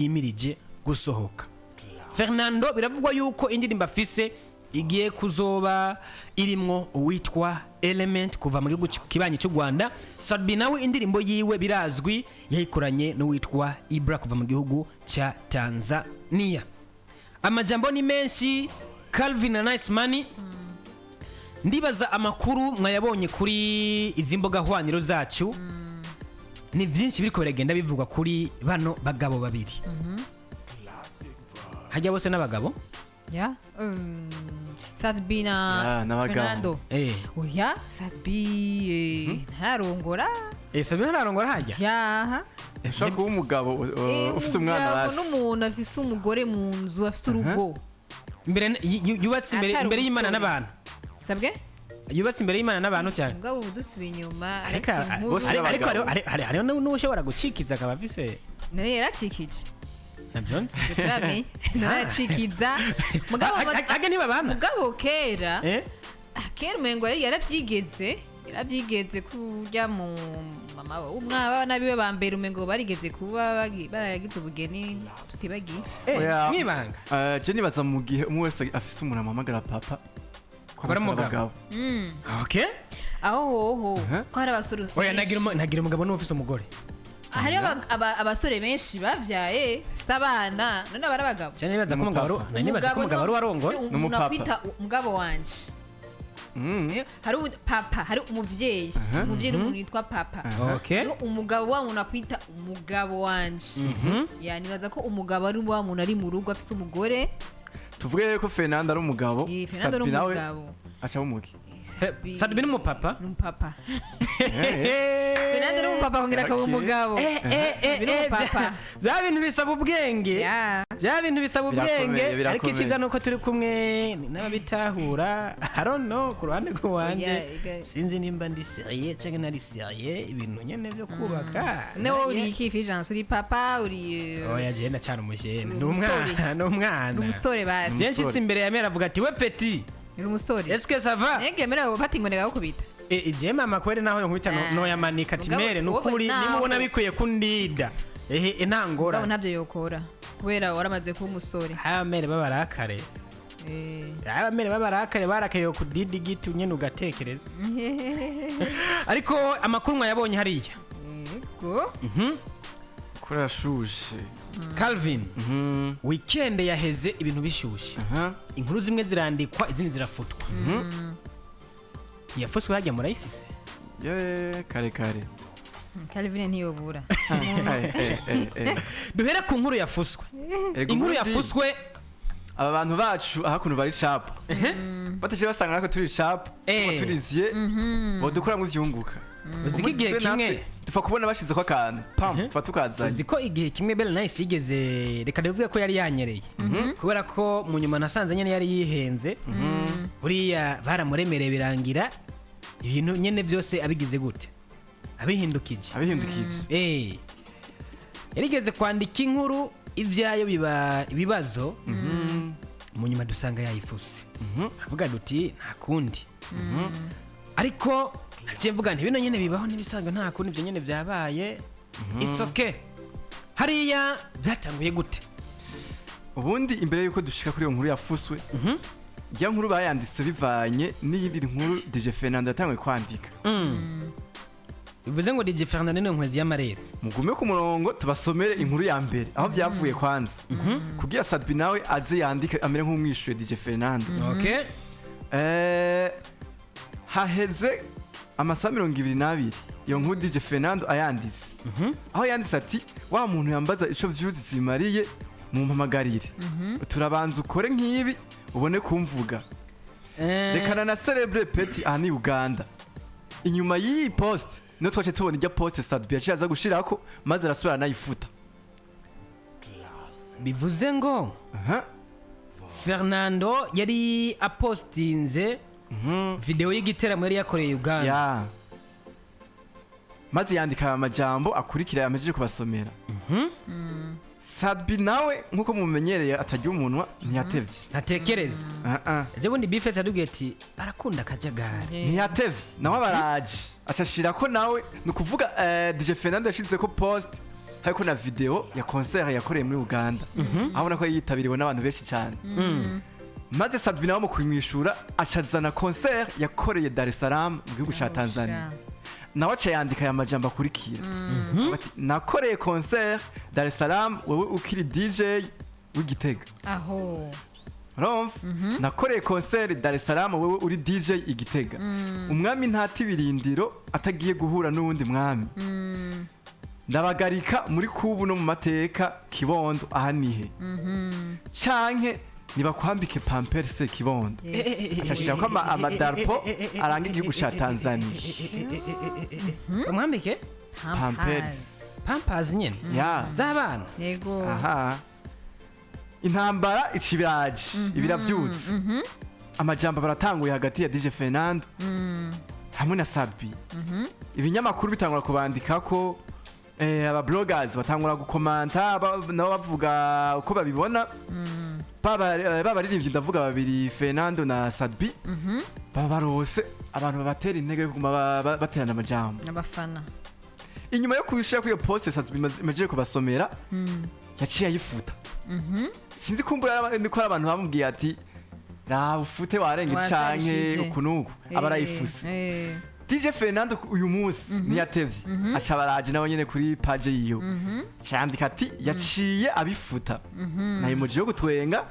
Yimirije gusohoka. Fernando biravugwa yuko indirimbo afise igiye kuzoba irimwo uwitwa Element kuva mu gihugu kibanyi cy'u Rwanda. Sat-B nawe indirimbo yiwe birazwi, yayikoranye n'uwitwa Ibra kuva mu gihugu cya Tanzania. Amajambo ni menshi. Calvin na Nice Money, ndibaza amakuru mwayabonye kuri izi mbuga hwaniro zacu. Ni byinshi biriko biragenda bivugwa kuri bano bagabo babiri. Hajya bose n'abagabo. Ya, Sat-B na Ya, n'abagabo. Fernando. Oya, Sat-B ntararongora. Sat-B ntararongora hajya. Yaha. Ushobora kuba umugabo ufite umwana Umugabo hasi. N'umuntu afise umugore mu nzu, afise urugo. Imbere yubatse imbere Aracyari imbere y'Imana umusore. n'abantu. Sabwe. Yubatse imbere y'Imana n'abantu cyane. Mugabo ubu dusubiye inyuma, ariko arafise inkuru. Bose ariko n'abagabo. hariho n'ushobora gucikiza akaba afise. Nawe yaracikije. Nabyo nzi. Twe turamenye naracikiza mugabo. Age ntibabana. Mugabo kera, kera umengo yarabyigeze kurya mu mama umwana biwe ba mbere, umengo barigeze kuba baragize ubugeni tutibagiye. Oya. Mwibanga. Je nibaza mu gihe umwe wese afise umuntu amuhamagara papa ko Aba ari bose umugabo. abagabo. Okay. Aho hoho ko hari abasore Oya, benshi. nagira umugabo n'ufise umugore. Hariho abasore benshi bavyaye, bafite abana, none aba ari abagabo. Cyane nibaza ko umugabo nari nibaza ko umugabo ari warongoye. Umuntu N'umupapa. akwita umugabo wanje. Hari papa, hari umuvyeyi. Umuvyeyi n'umuntu yitwa papa. Okay. Hariho umugabo, wa muntu akwita umugabo wanje. Ya, nibaza ko umugabo ari wa muntu ari mu rugo afise umugore. Tuvuge rero ko Fernando ari umugabo. Fernando ni Sat-B nawe umugabo. aca umugi. Sat-B ni umupapa. Ni umupapa. Fernando ni umupapa, akongera akaba umugabo. Sat-B ni umupapa. Bya bintu bisaba ubwenge. Bya bintu bisaba ubwenge. Birakomeye, Ariko birakomeye. icyiza ni uko turi kumwe n'ababitahura. I don't know, ku ruhande rw'iwanjye sinzi nimba ndi sérieux cyangwa ntari sérieux, ibintu nyene byo kubaka. Ne, wowe uri iki, Fulgence? Uri papa, uri Oya, jewe ndacyari umujene, Uri ndi umwana. umusore. Ni umwana. Uri umusore basi. Jewe nshitse imbere ya mère avuga ati: "We petit." Uri umusore. "Est-ce que ça va?" Nege mère gufata inkoni agakubita. Igihe mama kweri naho yonkubita noyamanika ati: Mugabo, "Mère, nukuri nimubona bikwiye kundida ehe nta Mugabo ngorane." ntabyo yokora kubera waramaze kuba umusore. Aba mère b'abarakare. Aba mère b'abarakare barakaye kudida igiti nyene ugatekereza. Ariko amakuru mwayabonye hariya. Yego. Kurashushe. Calvin, weekend yaheze ibintu bishushe. Inkuru zimwe zirandikwa, izindi zirafutwa. Iyafuswe hajya murayifise? Ye, kare kare. Calvin ntiyobura. Duhere ku nkuru yafuswe. Ego, Inkuru ubundi yafuswe. Aba bantu bacu aho kuntu bari sharp, bataciye basanga natwe turi sharp, turiziye bodukoramo ivyunguka. Uzi ko igihe Twe natwe kimwe dupfa kubona bashizeko akantu, pam, tuba tukazanye. Uzi ko igihe kimwe Bella Nice yigeze, reka ndavuga ko yari yanyereye, kubera ko mu nyuma nasanze nyene yari yihenze. Buriya baramuremereye, birangira ibintu nyene byose abigize gute, abihindukije. Abihindukije. Yarigeze kwandika inkuru, ibyayo biba ibibazo, mu nyuma dusanga yayifuse. Avuga duti nta kundi, ariko naciye mvuga nti bino nyene bibaho n'ibisanzwe, nta kundi, ibyo nyene byabaye, it's okay. Hariya byatanguye gute? Ubundi imbere yuko dushika kuri iyo nkuru yafuswe, iyo nkuru bayanditse bivanye n'iyindi nkuru DJ Fernando yatanguye kwandika. Bivuze ngo DJ Fernando ni inkwezi y'amarere. Mugume ku murongo tubasomere inkuru ya mbere aho byavuye kwanza, kugira Sat-B nawe aze yandike amere nk'umwishuye DJ Fernando. Okay. Haheze amasaha 22 iyo nkuru DJ Fernando ayanditse, aho yanditse ati: "Wa muntu yambaza ico views zimariye, mumpamagarire, turabanza ukore nk'ibi ubone kumvuga." Rekana na celebre petit, aha ni Uganda. Inyuma y'iyi post niyo twace tubona ijya post Sat-B yaciye aza gushirako, maze arasubira anayifuta. Bivuze ngo Fernando yari apostinze video y'igiteramo yari yakoreye Uganda. Ya, maze yandika aya majambo akurikira yamajije kubasomera. Sat-B nawe nk'uko mumenyereye atagira umunwa, ntiyatevye. Ntatekereza. Ah, ah. Ejo bundi Bifesi yatubwiye ati barakunda akajagari. Ntiyatevye nawe abaraje acashira ko nawe, ni ukuvuga DJ Fernando yashize ko post. Hariko na video ya concert yakoreye muri Uganda, abona ko yitabiriwe n'abantu benshi cyane. Maze Sat-B nawe mu kumwishura acazana concert yakoreye Dar es Salaam mu gihugu ca Tanzania. Nawe aca yandika aya majambo akurikira bati: "Nakoreye concert Dar es Salaam wewe ukiri DJ w'Igitega." Aho. Urumva? "Nakoreye concert Dar es Salaam wewe uri DJ Igitega. Umwami ntata ibirindiro atagiye guhura n'uwundi mwami. Ndabagarika muri kubu no mu mateka. Kibondo, aha nihe? Canke nibakwambike pampers, Kibondo." Acashira ko amadarapo aranga igihugu ca Tanzania. Bamwambike Pampers. Pampers nyene Ya. z'abana. Yego. Aha intambara ica ibiraje, ibiravyutse, amajambo baratanguye hagati ya DJ Fernando hamwe na Sat-B. Ibinyamakuru bitangura kubandikako, aba bloggers batangura gukomanta, nabo bavuga uko babibona. Baba baririmbyi, ndavuga babiri, Fernando na Sat-B, baba barose abantu babatera intege yo kuguma baterana amajambo. Abafana. Inyuma yo kubishira kuri iyo post Sat-B imaze kubasomera, yaciye ayifuta. Sinzi kumbura niko ari abantu bamubwiye ati: "Raba ufute, warenga canke Wasarishije. uku nuku." Aba arayifuse. DJ Fernando uyu munsi ntiyatevye, aca baraje nawe nyene kuri page yiwe, candika ati yaciye abifuta na emoji yo gutwenga,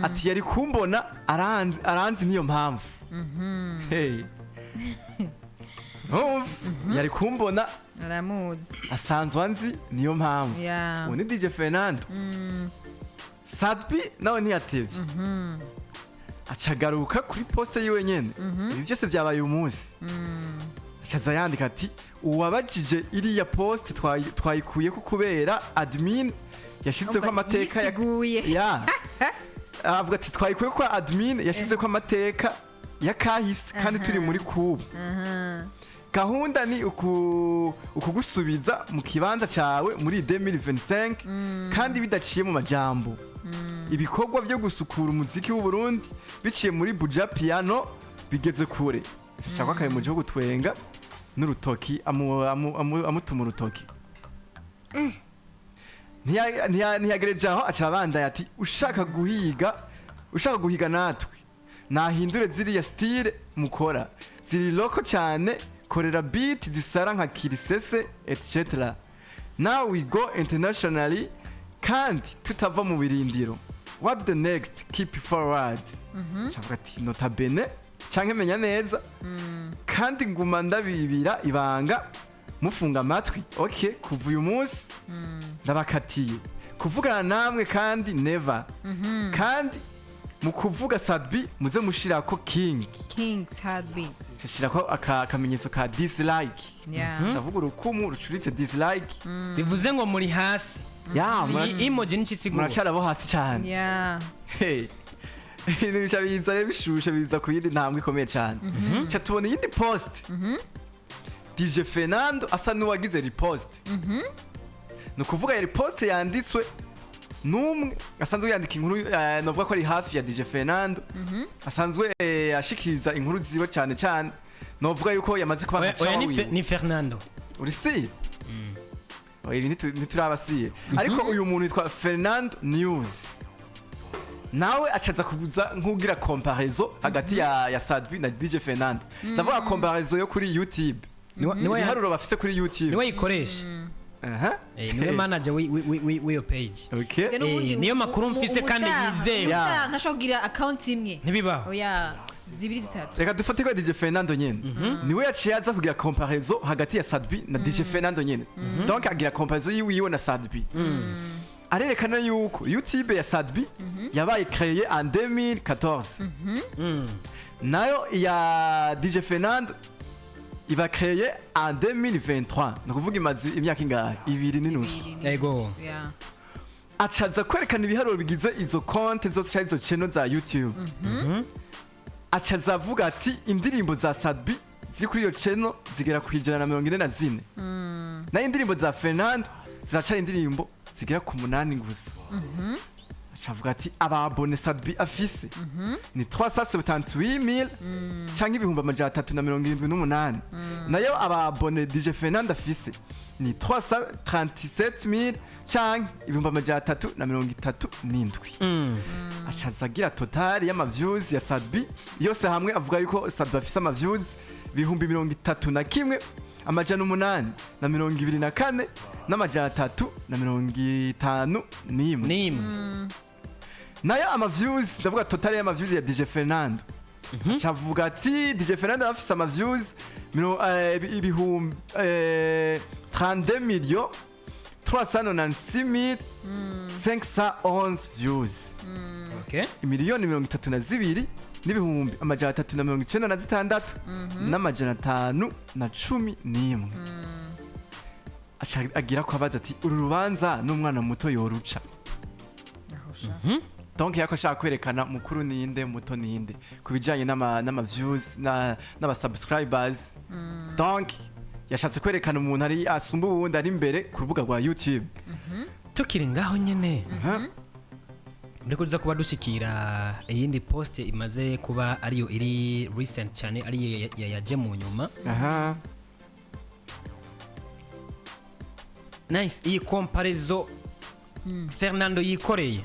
ati yari kumbona aranzi, aranzi niyo mpamvu. Hey. Urumva? Yari kumbona Aramuzi. asanzwe anzi, niyo mpamvu. Uwo ni DJ Fernando. Sat-B nawe ntiyatevye, acagaruka kuri poste yiwe nyene. Ibi byose byabaye uyu munsi. Acaza yandika ati: "Uwabajije, iriya poste twayikuye ko kubera admin yashizeko Umva, amateka yisiguye. Ya, avuga ati twayikuye ko admin yashizeko amateka ya kahise kandi turi muri kubu. Gahunda ni ukugusubiza mu kibanza cawe muri 2025 kandi bidaciye mu majambo. Ibikorwa byo gusukura umuziki w'u Burundi biciye muri Buja Piano bigeze kure." Shaka akaye mu gihugu twenga n'urutoki, amutuma urutoki. Ntiyagereje aho, aca abandanya ati: "Ushaka guhiga, ushaka guhiga natwe nahindure ziriya style mukora, ziri local cyane. Korera beat zisara nka kirisese etc. Now we go internationally kandi tutava mu birindiro. What the next? Keep forward." Cavuga ati: "Nota bene canke menya neza kandi nguma ndabibira ibanga, mufunga amatwi. Okay, kuva uyu munsi ndabakatiye kuvugana namwe kandi never. Kandi mu kuvuga Sat-B muze mushirako King." King's Heartbeat. Shirako akamenyetso ka dislike. Ndavuga urukumu rucuritse dislike. Bivuze ngo muri hasi. Ya. Iyi emoji ni isigura. Muracara abo hasi cyane. Hey. Ibintu bica biza rero bishushe, biza ku yindi ntambwe ikomeye cyane. Ca tubona iyindi post, DJ Fernando asa n'uwagize repost. Ni ukuvuga iyo repost yanditswe n'umwe asanzwe yandika inkuru, novuga ko ari hafi ya DJ Fernando, asanzwe ashikiriza inkuru ziwe cyane cyane. Novuga yuko yamaze kuba Oya, nka oya, ni cawa wiwe. Ni Fernando. Uri si? Oya, ibi ntiturabasiye, ariko uyu muntu yitwa Fernando News, nawe acaza kuza nk'ugira comparaison hagati ya Sat-B na DJ Fernando. Ndavuga comparaison yo kuri YouTube, Niwe ibiharuro bafise kuri YouTube. Niwe yikoresha. Aha. Niwe manager w'iyo page. Okay. N'ubundi Niyo makuru mfise kandi yizewe. Yeah. Ntashobora kugira account imwe. Ntibibaho. Oya, zibiri, zitatu. Reka dufate ko DJ Fernando nyene niwe yaciye aza kugira comparaison hagati ya Sat-B na DJ Fernando nyene. Donc agira comparaison yiwiwe na Sat-B, arerekana yuko YouTube ya Sat-B yabaye créée en 2014, nayo ya DJ Fernando iba créée en 2023. Ni ukuvuga imaze imyaka ingahe? Ibiri n'inusu. Ibiri n'inusu. Yego. Yeah. Acaza kwerekana ibiharuro bigize izo konte zose cyangwa izo channel za YouTube. Acaza avuga ati indirimbo za Sat-B ziri kuri iyo channel zigera ku 144, nayo indirimbo za Fernando ziracara indirimbo zigera ku 8 gusa. Aca avuga ati aba abonnés Sat-B afise ni 378,000 canke 378,000, nayo aba abonnés DJ Fernando afise ni 337,000 canke 337,000. Acaza agira total y'ama views ya Sat-B yose hamwe, avuga yuko Sat-B afise ama views 31,824 n'amajana 351. Nimwe. Nayo ama views, ndavuga total y'ama views ya DJ Fernando, acavuga ati DJ Fernando afise ama views ibihumbi 32 millions 396 511 views. 32 n'ibihumbi 396 n'amajana 511. Aca agira ko abaza ati uru rubanza n'umwana muto yoruca. Aho sha. Donc yako ashaka kwerekana mukuru ninde, muto ninde ku bijanye n'ama views n'aba subscribers. Donc yashatse kwerekana umuntu ari asumba uwundi ari imbere ku rubuga rwa YouTube. Tukiri ngaho nyene, Aha. muri kuza kuba dushikira iyindi post imaze kuba ariyo iri recent cyane, ariyo yaje mu nyuma. Nice, iyi comparaison Fernando yikoreye,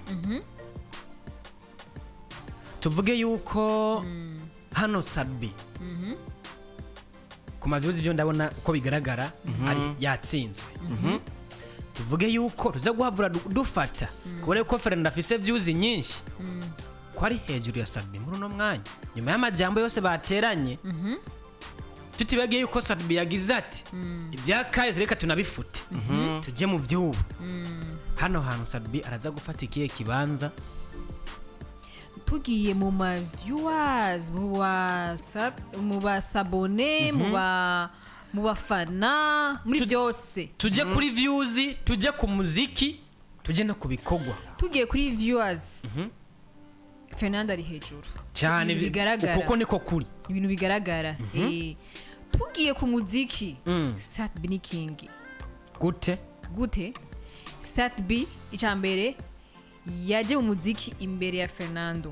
tuvuge yuko hano Sat-B ku ma views, ibyo ndabona uko bigaragara ari yatsinzwe. Tuvuge yuko tuza guhavura dufata kubera yuko Fernando afise views nyinshi, ko ari hejuru ya Sat-B muri uno mwanya, nyuma y'amajambo yose bateranye, tutibagiye yuko Sat-B yagize ati ibya kahise reka tunabifute, tujye mu by'ubu. Hano hantu Sat-B araza gufata ikihe kibanza? Tugiye mu ma viewers, mu basabone, mu bafana, muri byose. Tujye kuri views, tujye ku muziki, tujye no ku bikorwa. Tugiye kuri viewers, Fernando ari hejuru cyane. Ibintu bigaragara. Kuko niko kuri. Ibintu bigaragara. Tugiye ku muziki, Sat-B ni king. Gute? Gute? Sat-B, icya mbere, yaje mu muziki imbere ya Fernando.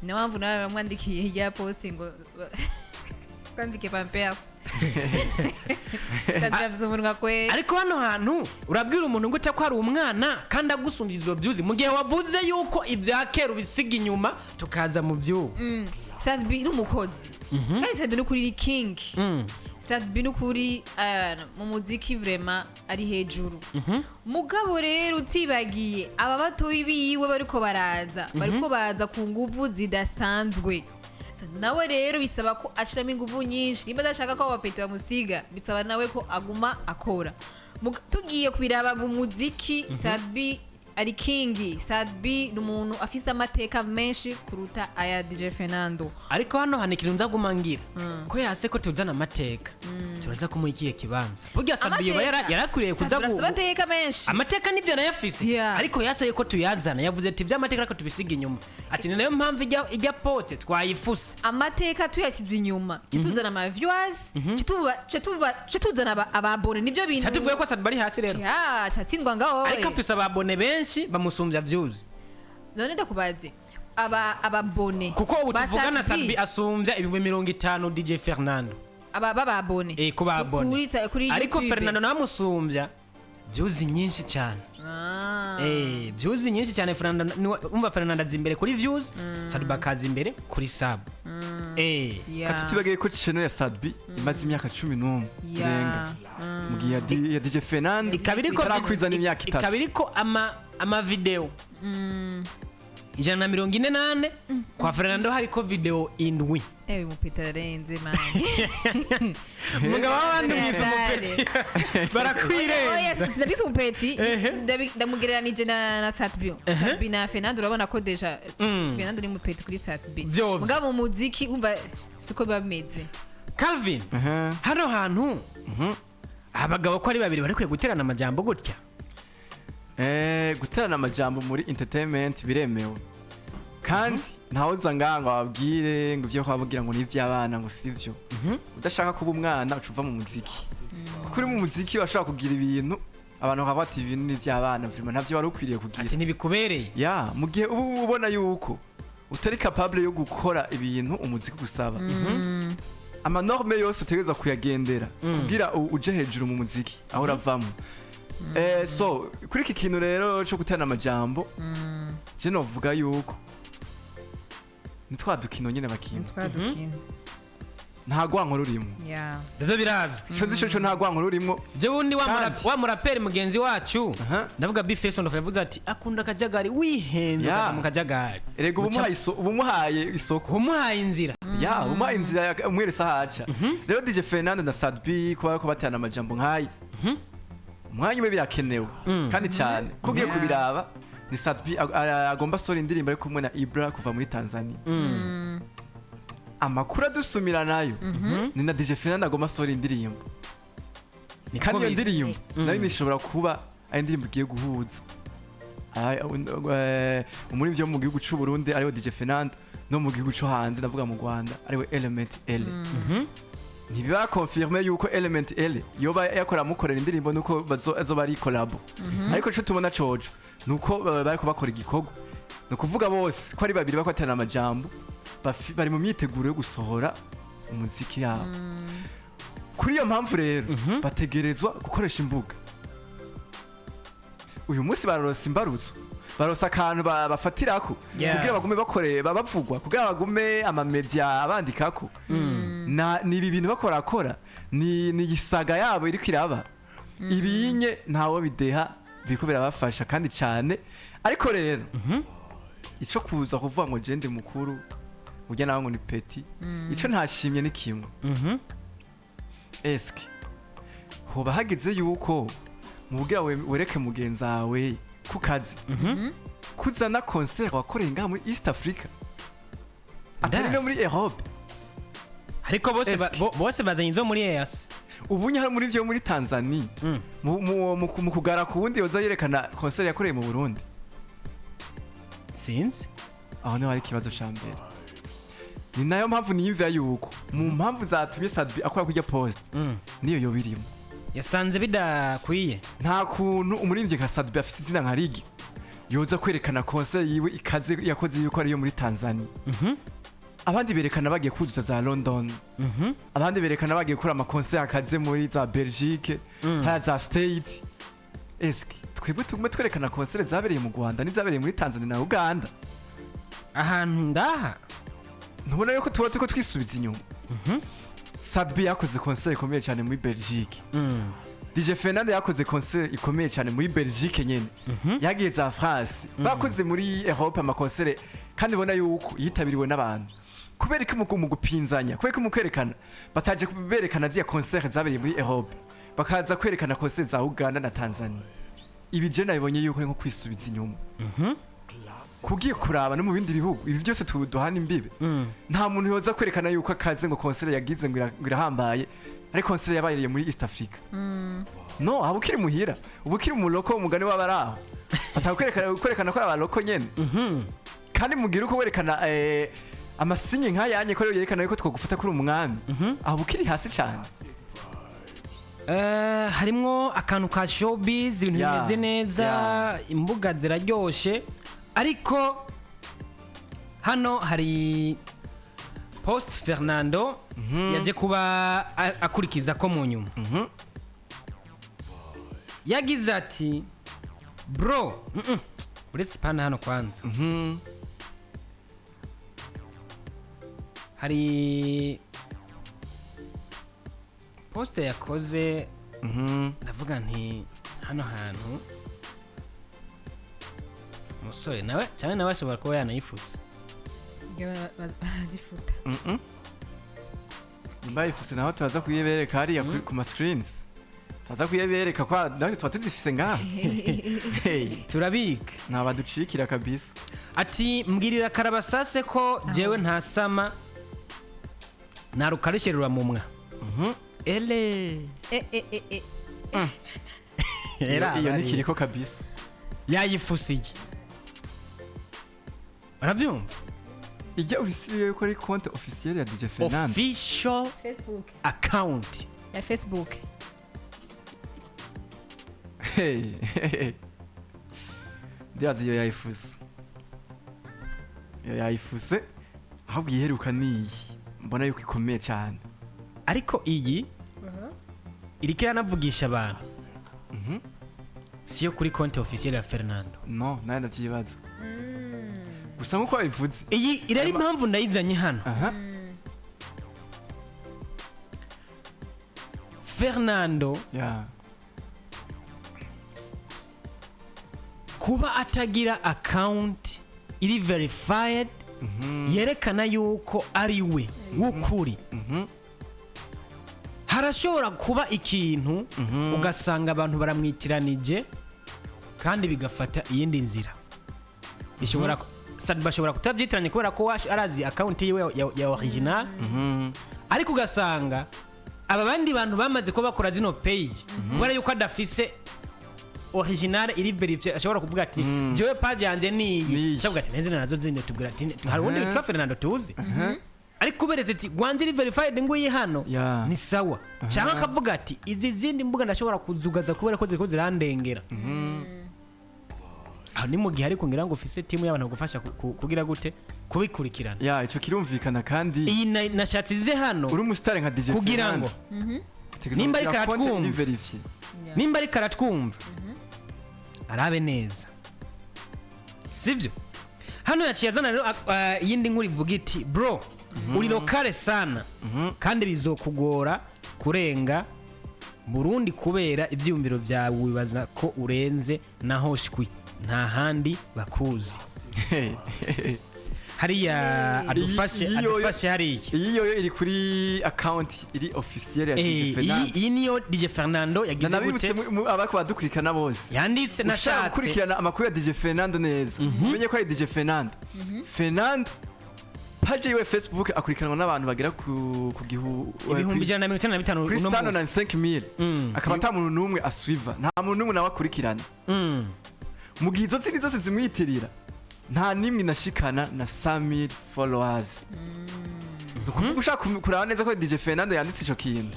Niyo mpamvu nawe bamwandikiye ya post ngo twambike pampers. Sat-B afise umunwa kweri. Ariko hano hantu urabwira umuntu ngo ko ari umwana kandi agusumba izo views, mu gihe wavuze yuko ibya kera ubisiga inyuma tukaza mu by'ubu. Sat-B ni umukozi, kandi Sat-B ni ukuri ni king. Sat-B ni ukuri, mu muziki vraiment ari hejuru. Mugabo rero utibagiye aba batoyi biwe bariko baraza, bariko baza ku nguvu zidasanzwe. So, nawe rero bisaba ko ashiramo inguvu nyinshi nimba adashaka ko abapeti bamusiga. Bisaba nawe ko aguma akora. Tugiye kubiraba mu muziki, Sat-B ari king. Sat-B ni umuntu afise amateka menshi kuruta aya DJ Fernando. Ariko hano hantu ikintu nza ngira ko yase ko tuzana amateka, turaza kumuha ikihe kibanza? Burya Sat-B yoba yarakwiriye kuza Sat-B afise amateka menshi. Amateka nibyo arayafise. Ariko yasaye ko tuyazana, yavuze ati iby'amateka ariko tubisiga inyuma, ati ni nayo mpamvu ijya poste twayifuse. Amateka tuyasize inyuma, kituzana ama viewers, kituzana ababone, nibyo bintu. Cyatuvuye ko Sat-B ari hasi rero. Ya, cyatsindwa ngaho. Ariko afise ababone benshi bamusumbya views. None ndakubaze, aba ababone Kuko ubu ba tuvugana, Sat-B, Sat-B asumbya 50,000 DJ Fernando. Aba bababone. Ku babone. Kuri Ariko YouTube. Fernando nawe amusumbya views nyinshi cyane. Views nyinshi cyane. Fernando umva, Fernando aza imbere kuri views, Sat-B akaza imbere kuri sub. Tutibagiye ko channel ya Sat-B imaze imyaka 11 irenga, mu gihe ya DJ Fernando Ikaba iriko itarakwiza n'imyaka 3. Ikaba iriko ama video 144, kwa Fernando hariko video 7. Ewe, mupeta ararenze man. Umugabo w'abandi mwise umupeti, barakwirenza. Oya, sinabise umupeti. Ndamugereranije na Sat-B. Sat-B na Fernando, urabona ko déjà Fernando ni mupeti kuri Sat-B. Vyovyo. Mugabo mu muziki umva siko biba bimeze. Calvin, Aha. hano hantu abagabo ko ari babiri barikwiye guterana amajambo gutya? Guterana amajambo muri entertainment biremewe, kandi ntawuza ngaha ngo ababwire ngo ibyo kwababwira ngo ni iby'abana, ngo sivyo. Udashaka kuba umwana, uca uva mu muziki, kuko uri mu muziki urashobora kugira ibintu abantu bakavuga ati ibintu ni iby'abana, vraiment ntavyo wari ukwiriye kugira. Ati ntibikubereye. Ya, mu gihe uba ubona yuko utari capable yo gukora ibintu umuziki gusaba. Ama normes yose utegerezwa kuyagendera kugira uje hejuru mu muziki aho uravamo. So kuri iki kintu rero cyo guterana amajambo, je novuga yuko ni twa dukino nyene bakina. Twadukina. Nta rwanko rurimo. Ivyo birazwi. Ico nzi co, nta rwanko rurimo. Je wundi wa Kandi- wa muraperi mugenzi wacu, ndavuga B-Face on the, yavuze ati akunda akajagari, wihenze ukaja mu kajagari. Erega uba uba umuhaye isoko. Umuhaye inzira. Ya, umuhaye inzira, umweretse aho aca. Rero DJ Fernando na Sat-B kuba bariko baterana amajambo nk'ayo umwanya umwe birakenewe kandi cyane ko ugiye kubiraba, ni Sat-B agomba asohora indirimbo ari kumwe na Ibra kuva muri Tanzania. Amakuru adusumira nayo ni na DJ Fernando agomba asohora indirimbo. Niko Kandi iyo biri. ndirimbo nayo nishobora kuba ari indirimbo igiye guhuza umuririmbyi wo mu gihugu cy'u Burundi ariwe DJ Fernando no mu gihugu cyo hanze, ndavuga mu Rwanda, ariwe Element L. Ntibiba confirmé yuko Element L yoba yakora amukorera indirimbo nuko azoba ari collabo, ariko ico tubona coco nuko bariko bakora igikorwa. Ni ukuvuga bose ko ari babiri bariko baterana amajambo, bari mu myiteguro yo gusohora umuziki yabo. Kuri iyo mpamvu rero bategerezwa gukoresha imbuga. Uyu munsi barorosa imbarutso, barosa akantu bafatirako kugira bagume bakore bavugwa, kugira bagume ama médias abandikako. Na ni ibi bintu bakorakora, ni igisaga yabo iriko iraba ibinye, ntawo bideha, biriko birabafasha kandi cyane. Ariko rero ico kuza kuvuga ngo je ndi mukuru, urya nawe ngo ni petit, ico ntashimye ni kimwe. Eske hoba hageze yuko mu kugira wereke mugenzi wawe ku kazi kuzana concert wakoreye ngaha muri East Africa, atari no muri Europe? Ariko bose Eske. bose bazanye izo muri EAC. Ubu nyine muri vyo muri Tanzania, mu kugara ku wundi yoza yerekana concert yakoreye mu Burundi. Sinzi. Aho niho hari ikibazo ca mbere. Ni nayo mpamvu niyumvira yuko mu mpamvu zatumye Sat-B akora kurya post niyo yoba irimo. Yasanze bidakwiye. Nta kuntu umuririmbyi nka Sat-B afise izina nka Rigi yoza kwerekana concert yiwe ikaze yakoze yuko ariyo muri Tanzania. Abandi berekana bagiye kuzuza za London, abandi berekana bagiye gukora ama concert akaze muri za Belgique, haya za State. Eske twebwe tugume twerekana concert zabereye mu Rwanda n'izabereye muri Tanzania na Uganda? Ahantu ngaha. Ntubona yuko tuba turiko twisubiza inyuma? Sat-B yakoze concert ikomeye cyane muri Belgique. DJ Fernando yakoze concert ikomeye cyane muri Belgique nyene, yagiye za France, bakoze muri Europe ama concert, kandi ubona yuko yitabiriwe n'abantu. Kubera ko mu gupinzanya, kubera ko mu kwerekana bataje berekana ziya concert zabereye muri Europe, bakaza kwerekana concert za Uganda na Tanzania, ibi je nabibonye yuko ari nko kwisubiza inyuma. Kugiye kuraba no mu bindi bihugu ibi byose duhana imbibe, nta muntu yoza kwerekana yuko akaze ngo concert yagize ngo irahambaye, ariko concert yabaye muri East Africa. No haba ukiri muhira, uba ukiri mu loko, umugani w'abari aho batakwerekana kwerekana ko ari abaloko nyene. Kandi mugira uko werekana amasinye nk'ayanye ko rero yerekana yuko twagufata kuri umwami, aho ukiri hasi cyane. Harimwo akantu ka showbiz, ibintu bimeze neza, imbuga ziraryoshe. Ariko hano hari post Fernando yaje kuba akurikiza ko mu nyuma yagize ati bro, uretse pana hano kwanza hari post yakoze, ndavuga nti hano hantu umusore nawe cyane nawe ashobora kuba yanayifuse. Bazifuta. Nimba yifuse naho tubaza kuyibereka hariya ku ma screens, tubaza kuyibereka kwa natwe tuba tuzifise ngaha. Hey, turabika. Ntabaducikira kabisa. Ati mbwirira karabasase ko jewe ntasama narukarishye ruramumwa ele. Eh, eh, eh, eh. Iyo iyo nikiriko kabisa. Yayifusiye, urabyumva? Ijya urisiye yuko ari compte officielle ya DJ Fernando? Official Facebook. account. Ya Facebook. Hey, hey. Ndibaza iyo yayifuse, iyo yayifuse. Ahubwo iyiheruka niyi mbona yuko ikomeye cyane. Ariko iyi iriko iranavugisha abantu, siyo kuri konti officielle ya Fernando. No, nawe ndavyibaza gusa nkuko babivuze. Iyi irari impamvu ndayizanye hano. Fernando kuba atagira account iri verified yerekana yuko ari we w'ukuri, harashobora kuba ikintu ugasanga abantu baramwitiranije kandi bigafata iyindi nzira. Bishobora, Sadba ashobora kutabyitiranya kubera ko arazi account yiwe ya original, ariko ugasanga aba bandi bantu bamaze kuba bakora zino page, kubera yuko adafise original iri vérifié, ashobora kuvuga ati: "Jewe page yanjye ni iyi." Niyi. Ashobora ati nezi nazo zindi tubwira ati hari uwundi witwa Fernando tuzi, ariko uberetse ati gwanje iri verified nguyi hano, ni sawa. Cyangwa akavuga ati izi zindi mbuga ndashobora kuzugaza kubera ko ziriko zirandengera. Aho ni mu gihe ariko ngira ngo ufise timu y'abantu bagufasha kugira gute kubikurikirana. Ya, ico kirumvikana kandi. Iyi nashatse ize hano Uri umusitari nka DJ kugira ngo Fernando, utegerezwa nimba ariko kugira konti aratwumva. iri vérifiée. Nimba ariko aratwumva, arabe neza, sibyo? Hano yaciye azana rero iyindi nkuru ivuga iti: "Bro, uri locale sana kandi bizokugora kurenga Burundi kubera ibyiyumviro byawe wibaza ko urenze, naho shwi nta handi bakuzi." Hariya adufashe. Iyi yoyo- Adufashe hariya. Iyi yoyo iri kuri account iri officielle ya DJ Iyi Fernando. iyi niyo DJ Fernando yagize Nanabibutse gute? Abariko badukurikirana bose, Yanditse ushaka nashatse gukurikirana amakuru ya DJ Fernando neza, umenye ko ari DJ Fernando. Fernando page yiwe Facebook akurikiranwa n'abantu bagera ku gihu 195,000 kuri uno sano na munsi. 5000, akaba ata muntu n'umwe aswiva, nta muntu n'umwe nawe akurikirana. Mu gihe izo zindi zose zimwitirira nta n'imwe inashikana na 100000 followers. Ni ukuvuga ushaka kuraba neza ko DJ Fernando yanditse ico kintu,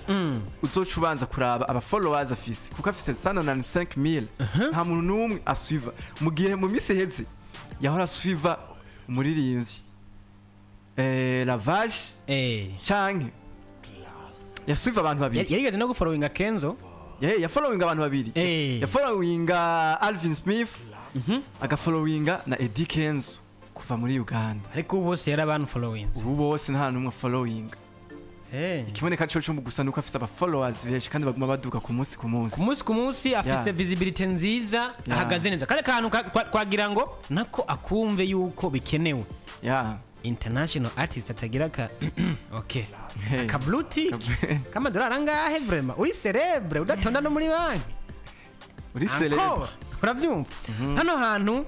uzoca ubanza kuraba aba followers afise, kuko afise 195000, nta muntu n'umwe aswiva, mu gihe mu minsi iheze yahora aswiva umuririmbyi Lavage canke yaswiva abantu babiri. Yarigeze no gufollowinga Kenzo. Yeah, yafollowinga abantu babiri. Yafollowinga Alvin Smith, agafollowinga na Eddie Kenzo kuva muri Uganda. Ariko ubu bose yari abantu followinze. Ubu bose nta n'umwe followinga. Ikiboneka co gusa nuko afise aba followers benshi kandi baguma baduka ku munsi ku munsi. Ku munsi ku munsi afise visibility nziza, ahagaze neza. Kare kantu twagira ngo nako akumve yuko bikenewe. International artist atagira ka okay Hey. aka blue tick k'amadolari angahe? Vraiment uri célèbre udatonda no muri banki. Uri célèbre. Encore, urabyumva hano hantu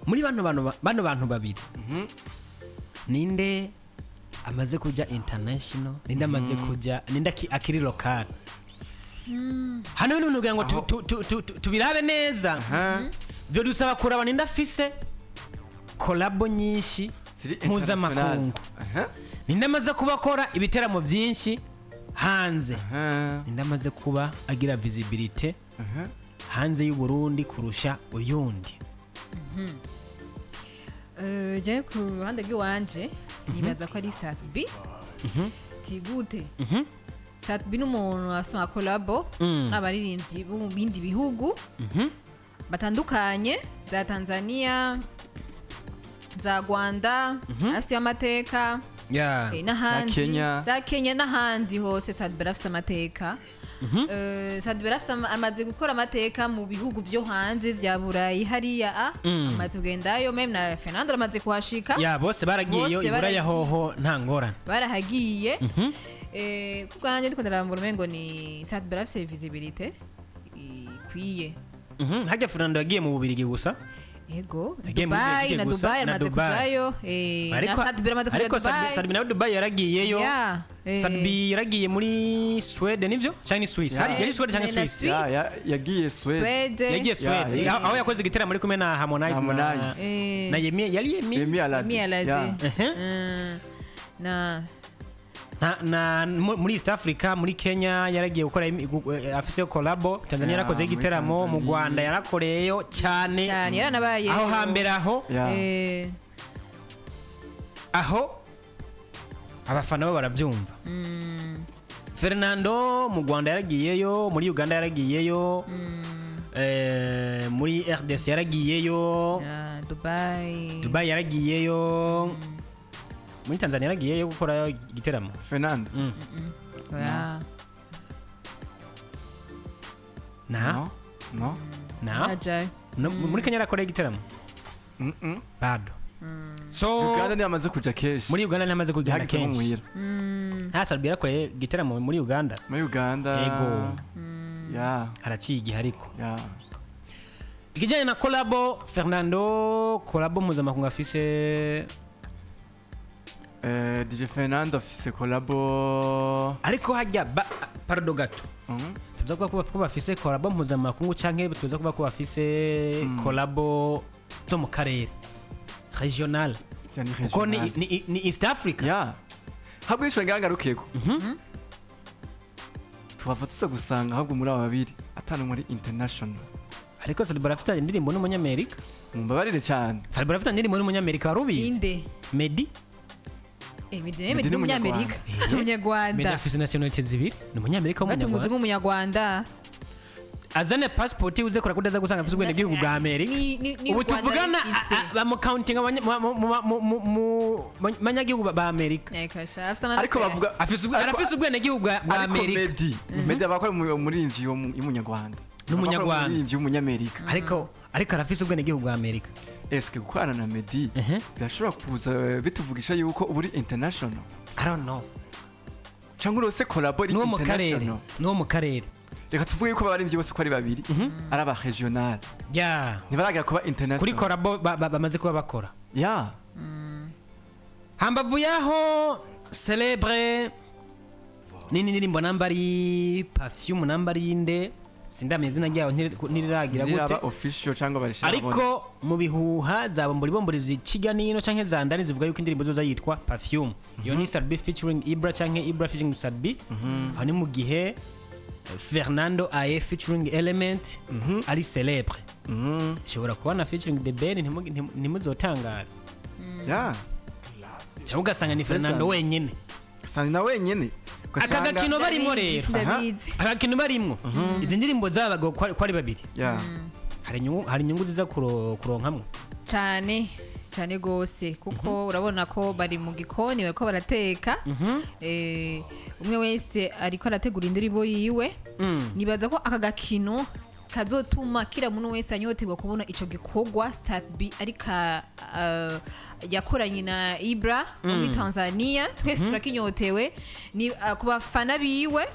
muri bano bantu bano bantu babiri, ninde amaze kuja international, ninde amaze kuja, ninde akiri local? Hano bintu kugira ngo tubirabe neza, byo dusaba kuraba ninde afise collabo nyinshi Ziri mpuzamakungu, international. Ninde amaze kuba akora ibiteramo byinshi hanze, ninde amaze kuba agira visibility hanze y'u Burundi kurusha uyundi. Je ku ruhande rw'iwanje nibaza ko ari Sat-B. Tigute Sat-B ni umuntu afite amakolabo n'abaririmbyi bo mu bindi bihugu batandukanye, za Tanzania, za Rwanda, afite amateka, n'ahandi. Za Kenya. Za Kenya n'ahandi hose Sat-B arafise amateka. Sat-B arafise amaze gukora amateka mu bihugu byo hanze vya Burayi hariya, amaze kugendayo, même na Fernando amaze kuhashika. Ya, bose baragiyeyo. Bose I Buraya baragiye. hoho nta ngorane. Barahagiye. Ku bwanjye ndiko ndarambura umengo ni Sat-B arafise visibilité ikwiye. Harya Fernando yagiye mu Bubirigi gusa. Yego. Yagiye muri Dubai Belgique na gusa, Dubai na amaze Dubai. kujayo, na Sat-B amaze kuja Ariko Dubai. Sat-B nawe Dubai yaragiyeyo. Yeah, Sat-B yaragiye muri Sweden, nivyo cyangwa ni Swiss? Hari yari Sweden cyangwa Na Swiss? Swiss. Ya, yagiye Sweden. Swede. Yagiye Sweden. Yeah. Aho yakoze igiteramo ari kumwe na Harmonize na Harmonize. Na Yemi, yari Yemi. Yemi Alade. Yemi Alade. Ya. Na Na muri East Africa, muri Kenya yaragiye gukora afise collabo, Tanzania Ya, yarakoze muri igiteramo, mu Tanzania. Rwanda yarakoreyeyo cyane. Cyane yaranabaye. Aho hambere aho. Ya. Aho Abafana bo barabyumva. Fernando mu Rwanda yaragiyeyo, muri Uganda yaragiyeyo, muri RDC yaragiyeyo. Ah, Dubai. Dubai yaragiyeyo, muri Tanzania yaragiyeyo gukora igiteramo. Fernando? Oya. Na No, no. na Ajayo. No, muri Kenya yarakoreye igiteramo. Bado so Uganda niyo amaze kuja kenshi. Muri Uganda ntamaze kugenda Yahageze nko kenshi. muhira. Nta Salbi yarakoreye igiteramo muri Uganda. Muri Uganda. Yego. Ya. Haraciye igihe ariko. Ya. Ikijyanye na collabo, Fernando, collabo mpuzamakungu afise? DJ Fernando afise collabo. Ariko hajya pardon gato. Tuza kuvuga ko bafise collabo mpuzamakungu canke tuza kuvuga ko bafise collabo zo mu karere, regional? Sia ni Kuko ni, regional. ni East Africa. Ya, habwo ico ngangarukeko tuhava tuza gusanga ahubwo muri aba babiri atanu muri international. Ariko Salibora afite indirimbo n'umunyamerika. Mumbabarire cyane. Salibora afite indirimbo n'umunyamerika, wari ubizi? Inde? Meddy. Meddy. Meddy Meddy ni ni umunyamerika, Meddy umunyarwanda. Afise nationality zibiri, ni umunyamerika Gatumuzi w'umunyarwanda. nk'umunyarwanda. Azane passport uze kora kudaza gusanga afise ubwenegihugu bwa Amerika. Ni Ubu u Rwanda tuvugana rufise. Bamucountinga mu banyagihugu ba Amerika. Eka sha, afise amaraso Ariko bavuga Arafise ubwenegihugu bwa ariko Amerika. Meddy aba akora umuririmbyi y'umunyarwanda. N'umunyarwanda. Aba akora umuririmbyi w'umunyamerika. Ariko arafise ubwenegihugu bwa Amerika. Eske gukorana na Meddy birashobora kuza bituvugisha yuko uba uri international? I don't know. Cyangwa urose collabo iri N'uwo mu karere. international? N'uwo mu karere. Reka tuvuge yuko abaririmbyi bose uko ari babiri ari aba regional, Ya. ntibaragera kuba international. Kuri collabo bamaze kuba bakora. Ya. Hambavu yaho, celebre nini ndirimbo namba ari Perfume, namba ari inde, sindamenya izina ryayo, ntiriragira gute. Ntiraba official cyangwa barishira. Ariko mu bihuha za bombori bombori ziciga nino canke za ndani zivuga yuko indirimbo zoza yitwa Perfume. Iyo ni Sadbi featuring Ibra canke Ibra featuring Sadbi. Aho ni mu gihe Fernando Aye featuring Element ari celebre. Ishobora kuba na featuring The Ben, ntimuzotangara. Ya. Cyangwa ugasanga ni Fernando wenyene. Usanga na wenyene. Aka Ugasanga- gakino barimo rero. Ndabizi. Aka gakino barimwo, izi ndirimbo z'abagabo ko ari babiri, Ya. hari inyungu ziza kuronkamwo. Cyane cyane gose, kuko urabona ko bari mu gikoni bariko barateka. Umwe wese ariko arategura indirimbo yiwe. Nibaza ko aka gakino kazotuma kira muntu wese anyoterwa kubona ico gikorwa Sadbi ariko yakoranye na Ibra wo muri Tanzania. Twese turakinyotewe ni ku bafana biwe.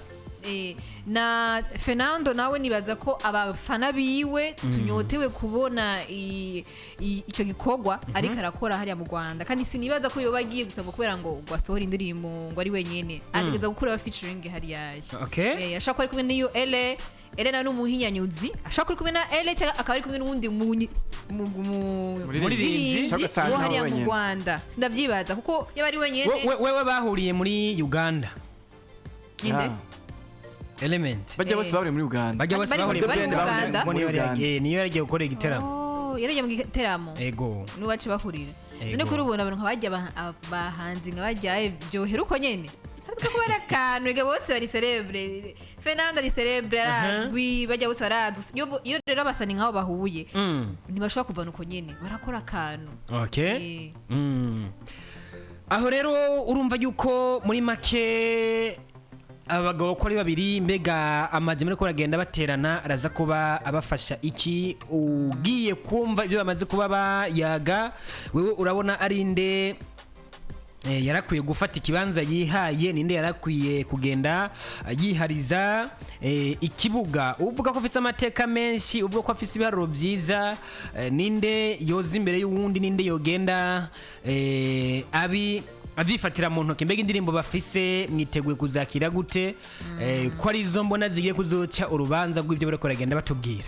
Na Fernando nawe nibaza ko abafana biwe tunyotewe kubona ico gikorwa ariko arakora hariya mu Rwanda. Kandi sinibaza ko yoba agiye gusa ngo kubera ngo asohore indirimbo ngo ari wenyene, ategereza gukuraho featuring hariya. Ashobora kuba ari kumwe n'iyo Ele. Ele nawe ni umuhinyanyuzi. Ashobora kuba ari kumwe na Ele cyangwa akaba ari kumwe n'uwundi Muririmbyi. muririmbyi Cyangwa ugasanga wo hariya mu wenyene. Rwanda. Sindavyibaza kuko yaba ari wenyene. Wewe bahuriye muri Uganda. Inde? Ya. Element. Bajya bose bahuriye muri Uganda. Bajya bose Bari bahuriye bari muri mu Uganda. Ubwo niyo Muri Uganda. niyo yaragiye gukora igiteramo. Oh, yaragiye mu giteramo. Ego. Nubace bahurira. Ego. None kuri ubona abantu nk'abajya abahanzi nk'abajya byohera uko nyene, ariko kuba ari akantu ega bose bari celebre. Fernando ari celebre, arazwi, bajya bose barazwi. Iyo rero abasani nk'abo bahuye, ntibashobora kuvana uko nyene, barakora akantu. Okay. Aho rero urumva yuko muri make abagabo ko ari babiri, mbega amazi muri ko baragenda baterana araza kuba abafasha iki? Ugiye kumva ibyo bamaze kuba bayaga, wewe urabona ari nde yarakwiye gufata ikibanza yihaye? Ninde yarakwiye kugenda yihariza ikibuga? Uvuga ko afise amateka menshi, uvuga ko afise ibiharuro byiza, ninde yoza imbere y'uwundi? Ninde yogenda abi abyifatira mu ntoki? Mbega indirimbo bafise mwiteguye kuzakira gute, ko arizo mbona zigiye kuzoca urubanza rw'ibyo bariko baragenda batubwira?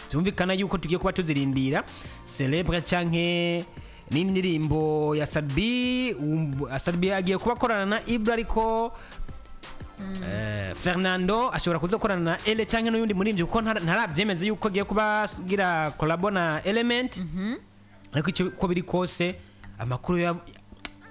Byumvikana yuko tugiye kuba tuzirindira celebre canke n'indirimbo ya Sadbi. Sadbi agiye kuba akorana na Ibra, ariko Fernando ashobora kuza gukorana na Ele canke n'uyundi muririmbyi, kuko ntarabyemeza yuko agiye kuba agira collabo na Element. Ariko icyo uko biri kose, amakuru ya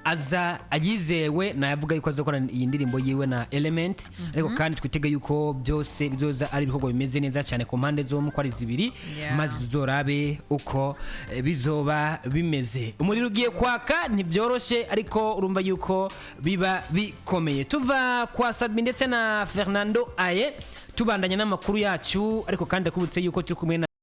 Aza ayizewe nayavuga yuko azakora iyi ndirimbo yiwe na Element, ariko kandi twitege yuko byose bizoza ari ibikorwa bimeze neza cyane ku mpande zombi uko ari zibiri, maze tuzorabe uko bizoba bimeze. Umuriro ugiye kwaka, ntibyoroshe, ariko urumva yuko biba bikomeye. Tuva kwa Sat-B ndetse na Fernando Aye, tubandanya n'amakuru yacu, ariko kandi akubutse yuko turi kumwe na